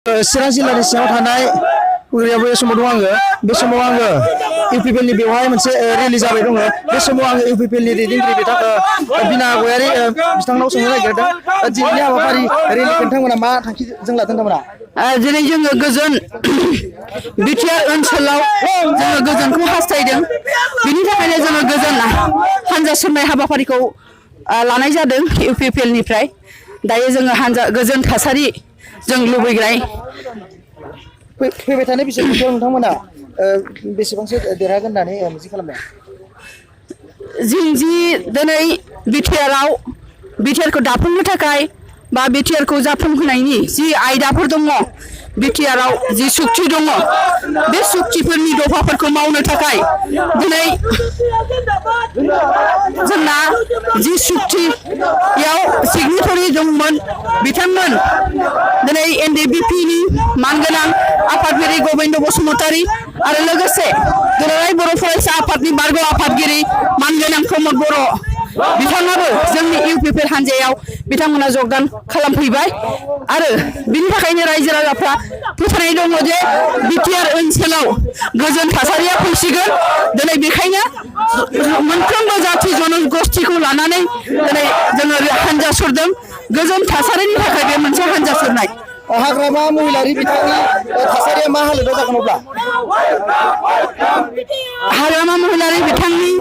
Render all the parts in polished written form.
चिरां जिल्लानि सिङाव थानाय उरियाबो बे समाव दं आङो बे समाव आङो इउपिपिएलनि बेवहाय मोनसे रेलि जाबाय दङ बे समाव आङो इउपिपिएलनि दैदेनगिरि बिथां बिना गयारि बिथांनाव सोंनो नागिरदों दिनैनि हाबाफारि रेलिखौ नोंथांमोना मा थांखिजों लादों नोंथांमोना दिनै जोङो गोजोन बिटिआर ओनसोलाव जोङो गोजोनखौ हास्थायदों बिनि थाखायनो जोङो गोजोन हानजा सोंनाय हाबाफारिखौ लानाय जादों इउपिपिएलनिफ्राय दायो जोङो हानजा गोजोन थासारि जों लुबैनाय फैबाय थानाय बिसायख'थियाव नोंथांमोना बेसेबांसो देरहागोन होननानै मिजिं खालामदों जों जि दिनै बिटिआरखौ दाफुंनो थाखाय बा बिटिआरखौ जाफुंहोनायनि जि आयदाफोर दङ बिटिआराव जि सुक्ति दङ बे सुक्तिफोरनि दफाफोरखौ मावनो थाखाय दिनै जोंना जि सुक्तियाव सिगनेटरि दंमोन बिथांमोन दिनै एनडिपिपिनि मानगोनां आफादगिरि गबिन्द बसुमतारी आरो लोगोसे दुलाराय बर' फरायसा आफादनि बारग' आफादगिरि मानगोनां प्रमद बर' बिथाङाबो जोंनि इउपिपिएल हान्जायाव बिथांमोना जगदान खालामफैबाय आरो बिनि थाखायनो रायजो राजाफ्रा फोथायनाय दङ जे बिटिआर ओनसोलाव गोजोन थासारिया फैसिगोन दिनै बेखायनो मोनफ्रोमबो जाथि जनगोष्ठीखौ लानानै दिनै जोङो हान्जा सुरदों गोजोन थासारिनि थाखाय बे मोनसे हान्जा सुरनाय हाग्रामा महिलारि बिथांनि थासारिया मा हालोदाव जागोन अब्ला हाग्रामा महिलारि बिथांनि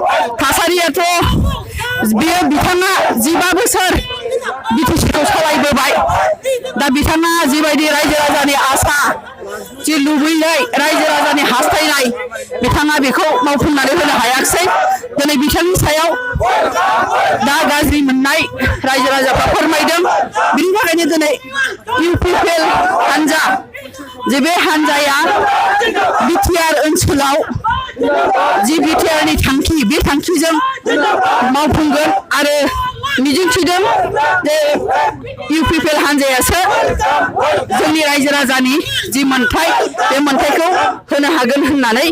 थासारियाथ' बियो बिथाङा 15 बोसोर बिटिसिखौ सालायबोबाय दा बिथाङा जिबायदि रायजो राजानि आसा जि लुबैनाय रायजो राजानि हास्थायनाय बिथाङा बेखौ मावफुंनानै होनो हायाखिसै दिनै बिथांनि सायाव दा गाज्रि मोननाय रायजो राजाफ्रा फोरमायदों बिनि थाखायनो दिनै इउपिपिएल हान्जा जे बे हान्जाया बिटिआर ओनसोलाव जि बिटिआरनि थांखि बे थांखिजों मावफुंगोन आरो मिजिंथिदों जे इउपिपिएल हान्जायासो जोंनि रायजो राजानि जि मोन्थाय बे मोन्थायखौ होनो हागोन होननानै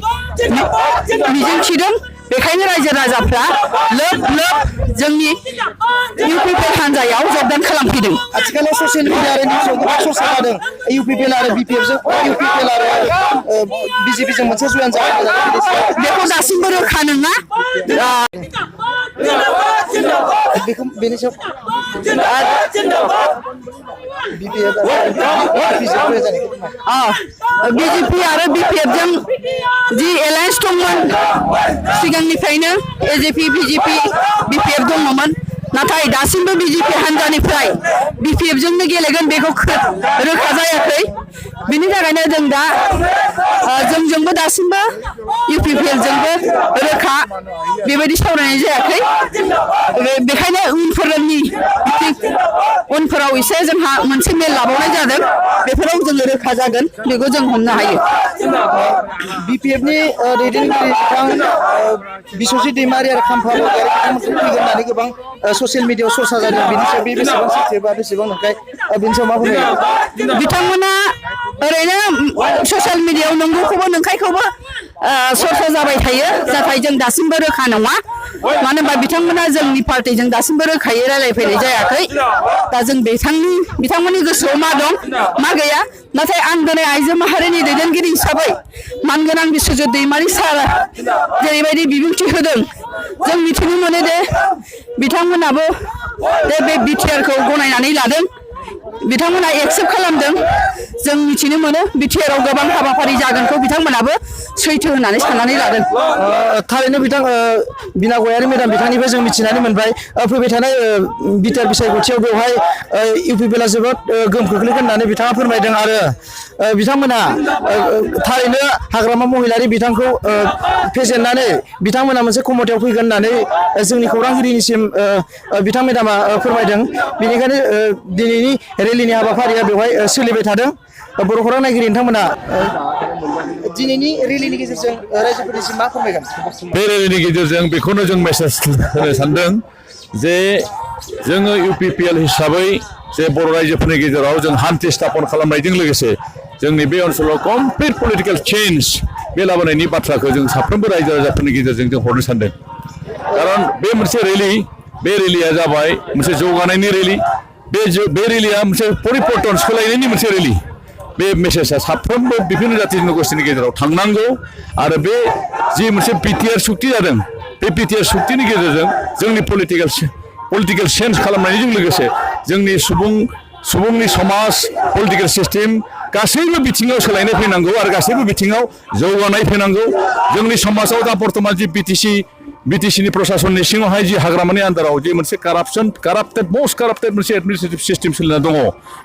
मिजिंथिदों बेखायनो रायजो राजाफ्रा लोब लोब जोंनि इउपिपिएल हान्जायाव जगदान खालामफैदों आथिखालाव ससियेल मिडिया आरो निउसआव गोबां चर्चा जादों इउपिपिएल आरो इउपिपिएल आरो बिजेपिजों मोनसे जयन जागोन बेखौ दासिमबो रोखा नङा बेनि सायाव बिजेपि आरो बिपिएफजों जि एलायन्स दंमोन सिगांनिफ्रायनो एजेपि बिजेपि बिपिएफ दङमोन नाथाय दासिमबो बिजेपि हान्जानिफ्राय बिपिएफजोंनो गेलेगोन बेखौ रोखा जायाखै बिनि थाखायनो जों दा जोंजोंबो दासिमबो इउपिपिएलजोंबो रोखा बेबायदि सावरायनाय जायाखै बेखायनो उनफोराव एसे जोंहा मोनसे मेल लाबावनाय जादों बेफोराव जोङो रोखा जागोन बेखौ जों हमनो हायो बिपिएफनि दैदेनगिरि बिथां बिस्वजित दैमारि आरो खाम्फा बरगयारि बिथांमोनखौ फैगोन होननानै गोबां ससियेल मिडियायाव चर्चा जादों बेनि सायाव बे बेसेबां सैथो बा बेसेबां नंखाय बेनि सायाव मा बुङो बिथांमोना ओरैनो ससियेल मिडियायाव नंगौखौबो नंखायखौबो चर्चा जाबाय थायो नाथाय जों दासिमबो रोखा नङा मानो होनबा बिथांमोना जोंनि पार्टिजों दासिमबो रोखायै रायलायफैनाय जायाखै दा जों बिथांमोननि गोसोआव मा दं मा गैया नाथाय आं दिनै आइजो माहारिनि दैदेनगिरि हिसाबै मानगोनां बिस्वजित दैमारि सार जेरैबायदि बिबुंथि होदों जों मिथिनो मोनो दे बिथांमोनाबो बे बिटिआरखौ गनायनानै लादों बिथांमोना एक्सेप्ट खालामदों जों मिथिनो मोनो बिटिआराव गोबां हाबाफारि जागोनखौ बिथांमोनाबो सैथो होननानै साननानै लादों थारैनो बिथां बिना गयारि मेडाम बिथांनिफ्राय जों मिथिनानै मोनबाय फैबाय थानाय बिटिआर बिसायख'थियाव बेवहाय इउपिपिएलआ जोबोद गोहोम खोख्लैगोन होननानै बिथाङा फोरमायदों आरो बिथांमोना थारैनो हाग्रामा महिलारि बिथांखौ फेजेननानै बिथांमोना मोनसे कमिटियाव फैगोन होननानै जोंनि खौरांगिरिनिसिम बिथां मेडामा फोरमायदों बेनिखायनो दिनैनि रेलिनि हाबाफारिया बेवहाय सोलिबाय थादों बर' खौरां नायगिरि नोंथांमोना दिनैनि रेलिनि गेजेरजों रायजोफोरनिसिम मा फोरमायगोन बे रेलिनि गेजेरजों बेखौनो जों मेसेज होनो सानदों जे जोङो इउपिपिएल हिसाबै जे बर' रायजोफोरनि गेजेराव जों हान्थि स्थापन खालामनायजों लोगोसे जोंनि बे ओनसोलाव कमप्लिट पलिटिकेल चेन्ज बे लाबोनायनि बाथ्राखौ जों साफ्रोमबो रायजो राजाफोरनि गेजेरजों जों हरनो सानदों खारन बे मोनसे बे रेलिया जाबाय मोनसे जौगानायनि रेलि बे रेलिया मोनसे परिबर्तन सोलायनायनि मोनसे रेलि बे मेसेजआ साफ्रोमबो बिभिन्न जाति जनगोष्ठीनि गेजेराव थांनांगौ आरो बे जि मोनसे बिटिआर सुक्ति जादों बे बिटिआर सुक्तिनि गेजेरजों जोंनि पलिटिकेल चेन्ज खालामनायजों लोगोसे जोंनि सुबुंनि समाज पलिटिकेल सिस्टेम गासैबो बिथिङाव सोलायनाय फैनांगौ आरो गासैबो बिथिङाव जौगानाय फैनांगौ जोंनि समाजाव दा बर्तमान जि बिटिसिनि प्रशासननि सिङावहाय जि हाग्रामानि आन्दाराव जि मोनसे मोस्ट काराप्टेड मोनसे एडमिनिस्ट्रेटिभ सिस्टेम सोलिना दङ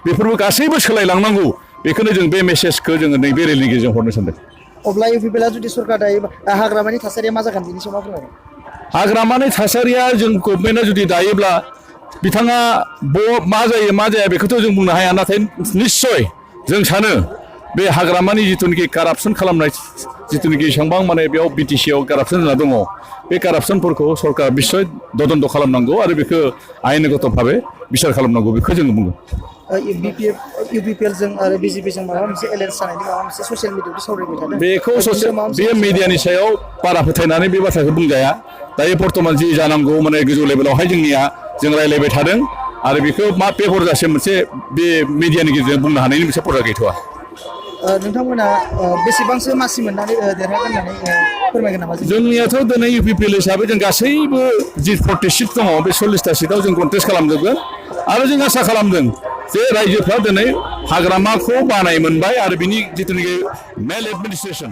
बेफोरबो गासैबो सोलायलांनांगौ बेखौनो जों बे मेसेजखौ जोङो नैबे रेलिनि गेजेरजों हरनो सानदों अब्ला इउपिपिएलआ जुदि सरकार दायोबा हाग्रामानि थासारिया मा जागोन बेनि सायाव मा फोरमायगोन हाग्रामानि थासारिया जों गभर्नमेन्टआ जुदि दायोब्ला बिथाङा मा जाया बेखौथ' जों बुंनो हाया नाथाय निस्सय जों सानो बे हाग्रामानि जिथुनिखि कारापसन खालामनाय जिथुनिखि एसेबां माने बेयाव बिटिसिआव कारापसन जाना दङ बे कारापसनफोरखौ सरकारा निस्सय तदन्त खालामनांगौ आरो बेखौ आयेनगत भाबै बिसार खालामनांगौ बेखौ जों बुंगोन इउपिपिएलजों आरो बिजेपिजों माबा मोनसे एलायन्स जानायनि माबा मोनसे ससियेल मिडियायाव सावरायबाय थादों बेखौ बे मिडियानि सायाव बारा फोथायनानै बे बाथ्राखौ बुंजाया दायो बर्तमान जि जानांगौ माने गोजौ लेभेलावहाय जों रायज्लायबाय थादों आरो बेखौ मा पे हरजासे मोनसे बे मिडियानि गेजेरजों बुंनो हानायनि मोनसे पर्दा गैथ'वा नोंथांमोना बेसेबांसो मासि मोननानै देरहागोन होननानै फोरमायगोन नामा जोंनियाथ' दिनै इउपिपिएल हिसाबै जों गासैबो जि 40 सिट दङ बे 40टा सिटआव जों कन्टेस्ट खालामजोबगोन आरो जों आसा खालामदों जे रायजोफ्रा दिनै हाग्रामाखौ बानाय मोनबाय आरो बिनि जिथुनिखि मेल एडमिनिस्ट्रेसन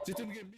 जिथुनिखि